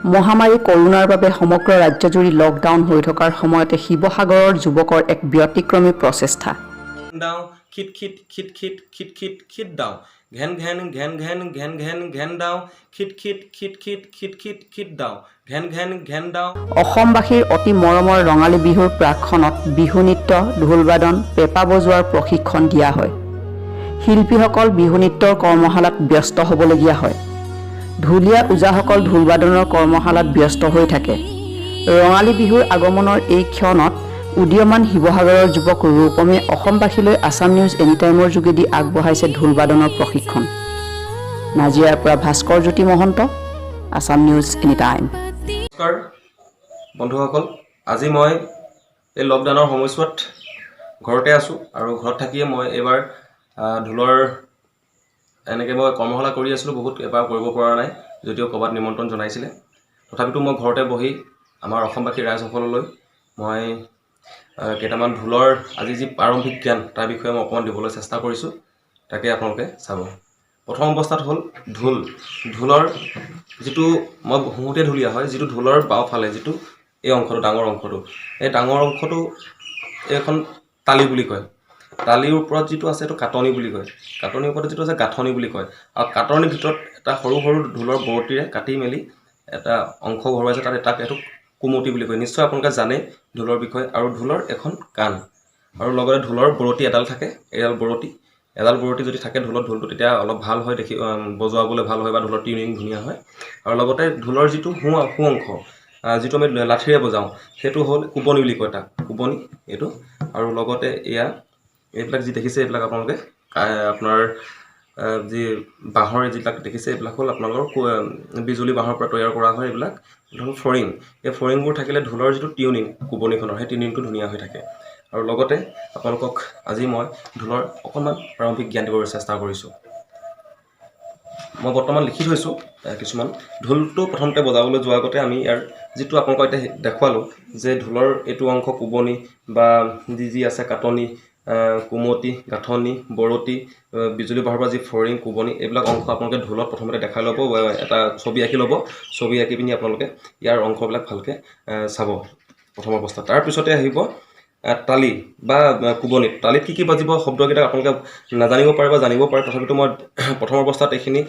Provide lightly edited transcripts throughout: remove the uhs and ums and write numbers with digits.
মহামাৰী কৰোণাৰ বাবে সমগ্ৰ ৰাজ্যজুৰি লকডাউন হৈ থকাৰ সময়তে শিৱসাগৰৰ যুৱকৰ এক ব্যতিক্ৰমী প্ৰচেষ্টা। দাও, খিট খিট খিট খিট খিট খিট খিট দাও, ঘেন ঘেন ঘেন ঘেন ঘেন ঘেন ঘেন দাও, খিট খিট খিট খিট খিট খিট খিট দাও, ঘেন ঘেন ঘেন দাও। অসমবাসীৰ অতি মৰমৰ ৰঙালী বিহুৰ প্ৰাকক্ষণত বিহু নৃত্য, ঢোলবাদন, পেঁপা বজোৱাৰ প্ৰশিক্ষণ দিয়া হয়। শিল্পীসকল বিহু নৃত্যৰ কৰ্মশালাত ব্যস্ত হ'বলগীয়া হয়। ঢুলীয়া ওজাসকল ঢোলবাদনৰ কৰ্মশালাত ব্যস্ত হৈ থাকে। ৰঙালী বিহুৰ আগমনৰ এই ক্ষণত উদীয়মান শিৱসাগৰৰ যুৱক ৰূপমে অসমবাসীলৈ আছাম নিউজ এনিটাইমৰ যোগেদি আগবঢ়াইছে ঢোলবাদনৰ প্ৰশিক্ষণ। নাজিৰাৰ পৰা ভাস্কৰ জ্যোতি মহন্ত, আছাম নিউজ এনিটাইম। নমস্কাৰ বন্ধুসকল, আজি মই এই লকডাউনৰ সময়ছোৱাত ঘৰতে আছোঁ আৰু ঘৰত থাকিয়ে মই এইবাৰ ঢোলৰ এনেকৈ মই কৰ্মশালা কৰি আছিলোঁ। বহুত এবাৰ কৰিব পৰা নাই যদিও ক'ৰবাত নিমন্ত্ৰণ জনাইছিলে, তথাপিতো মই ঘৰতে বহি আমাৰ অসমবাসী ৰাইজসকললৈ মই কেইটামান ঢোলৰ আজি যি প্ৰাৰম্ভিক জ্ঞান, তাৰ বিষয়ে মই অকণমান দিবলৈ চেষ্টা কৰিছোঁ। তাকে আপোনালোকে চাব। প্ৰথম অৱস্থাত হ'ল ঢোল। ঢোলৰ যিটো মই সোঁতে ঢুলীয়া হয়, যিটো ঢোলৰ বাওঁফালে যিটো এই অংশটো, ডাঙৰ অংশটো, এই ডাঙৰ অংশটো এইখন তালি বুলি কয়। তালিৰ ওপৰত যিটো আছে, এইটো কাটনি বুলি কয়। কাটনিৰ ওপৰত যিটো আছে, গাঁথনি বুলি কয়। আৰু কাটনিৰ ভিতৰত এটা সৰু সৰু ঢোলৰ বৰতিৰে কাটি মেলি এটা অংশ ভৰোৱাইছে তাত, তাক এইটো কুমতি বুলি কয়। নিশ্চয় আপোনালোকে জানেই ঢোলৰ বিষয়ে। আৰু ঢোলৰ এখন কাণ আৰু লগতে ঢোলৰ বৰতি এডাল থাকে। এডাল বৰতি, এডাল বৰতি যদি থাকে ঢোলত, ঢোলটো তেতিয়া অলপ ভাল হয় দেখি, বজোৱাবলৈ ভাল হয় বা ঢোলৰ টিউনিং ধুনীয়া হয়। আৰু লগতে ঢোলৰ যিটো সোঁ সোঁ অংশ, যিটো আমি লাঠিৰে বজাওঁ, সেইটো হ'ল কোবনি বুলি কয় তাক, কোবনি এইটো। আৰু লগতে এয়া এইবিলাক যি দেখিছে, এইবিলাক আপোনালোকে আপোনাৰ যি বাঁহৰ যিবিলাক দেখিছে, এইবিলাক হ'ল আপোনালোকৰ বিজুলী বাঁহৰ পৰা তৈয়াৰ কৰা হয়। এইবিলাক হ'ল ফৰিং। এই ফৰিংবোৰ থাকিলে ঢোলৰ যিটো টিউনিং কোবনিখনৰ, সেই টিউনিংটো ধুনীয়া হৈ থাকে। আৰু লগতে আপোনালোকক আজি মই ঢোলৰ অকণমান প্ৰাৰম্ভিক জ্ঞান দিবৰ চেষ্টা কৰিছোঁ। মই বৰ্তমান লিখি থৈছোঁ কিছুমান। ঢোলটো প্ৰথমতে বজাবলৈ যোৱাৰ আগতে আমি ইয়াৰ যিটো আপোনালোকক এতিয়া দেখুৱালোঁ যে ঢোলৰ এইটো অংশ কোবনি বা যি যি আছে, কাটনি, কুমতি, গাঁথনি, বৰতি, বিজুলী বাঁহৰ পৰা যি ফৰিং, কোবনি, এইবিলাক অংশ আপোনালোকে ঢোলত প্ৰথমতে দেখাই ল'ব, এটা ছবি আঁকি ল'ব। ছবি আঁকি পিনি আপোনালোকে ইয়াৰ অংশবিলাক ভালকৈ চাব প্ৰথম অৱস্থাত। তাৰপিছতে আহিব তালি বা কোবনিত। তালিত কি কি বাজিব, শব্দকেইটা আপোনালোকে নাজানিব পাৰে বা জানিব পাৰে। তথাপিতো মই প্ৰথম অৱস্থাত এইখিনি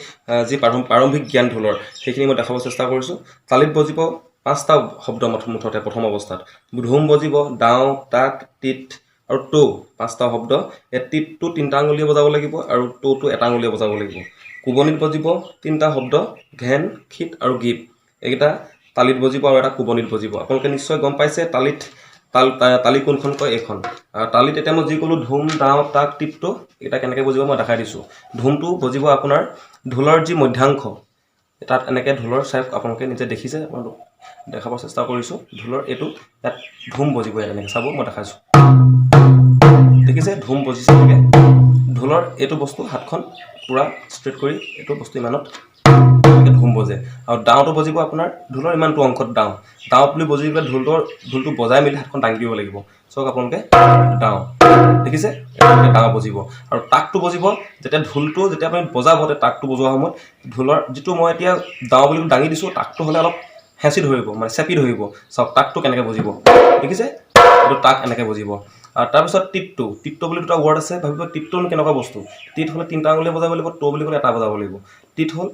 যি প্ৰাৰম্ভিক জ্ঞান ঢোলৰ, সেইখিনি মই দেখাব চেষ্টা কৰিছোঁ। তালিত বজিব পাঁচটা শব্দ মুঠতে। প্ৰথম অৱস্থাত ধুম বজিব, দাও, তাক, টিত আৰু টৌ, পাঁচটা শব্দ। এই টিতটো তিনিটা আঙুলিয়ে বজাব লাগিব আৰু টৌটো এটা আঙুলিয়ে বজাব লাগিব। কোবনিত বজিব তিনিটা শব্দ, ঘেন, খিত আৰু গীপ। এইকেইটা তালিত বজিব আৰু এটা কোবনিত বজিব। আপোনালোকে নিশ্চয় গম পাইছে তালিত তালি কোনখন কয়, এইখন। তালিত এতিয়া মই যি ক'লোঁ, ধুম, দাও, তাক, টিপটো, এইকেইটা কেনেকৈ বজিব মই দেখাই দিছোঁ। ধুমটো বজিব আপোনাৰ ঢোলৰ যি মধ্যাংশ, তাত এনেকৈ ঢোলৰ চাই আপোনালোকে নিজে দেখিছে, আপোনালোক দেখাব চেষ্টা কৰিছোঁ। ঢোলৰ এইটো ইয়াত ধুম বজিব। ইয়াত এনেকৈ চাব, মই দেখাইছোঁ, দেখিছে ধুম বজিছে এনেকৈ। ঢোলৰ এইটো বস্তু হাতখন পূৰা ষ্ট্ৰেইট কৰি এইটো বস্তু ইমানত এনেকৈ ধুম বজে। আৰু দাওটো বজিব আপোনাৰ ঢোলৰ ইমানটো অংশত দাও। দাও বুলি বজি পেলাই ঢোলটো বজাই মেলি হাতখন দাঙি দিব লাগিব। চাওক আপোনালোকে, দাও দেখিছে, এনেকৈ দাও বজিব। আৰু তাকটো বজিব যেতিয়া ঢোলটো যেতিয়া আপুনি বজাব, তেতিয়া তাকটো বজোৱাৰ সময়ত ঢোলৰ যিটো মই এতিয়া দাও বুলি দাঙি দিছোঁ, তাকটো হ'লে অলপ হেঁচি ধৰিব, মানে চেপি ধৰিব। চাওক তাকটো কেনেকৈ বজিব, দেখিছে, এইটো তাক এনেকৈ বজিব। আৰু তাৰপিছত টিপটো। টিপটো বুলি দুটা ৱৰ্ড আছে, ভাবিব টিপটোনো কেনেকুৱা বস্তু। টিত হ'লে তিনিটা আঙুলিয়ে বজাব লাগিব, ট বুলি ক'লে এটা বজাব লাগিব। টিত হ'ল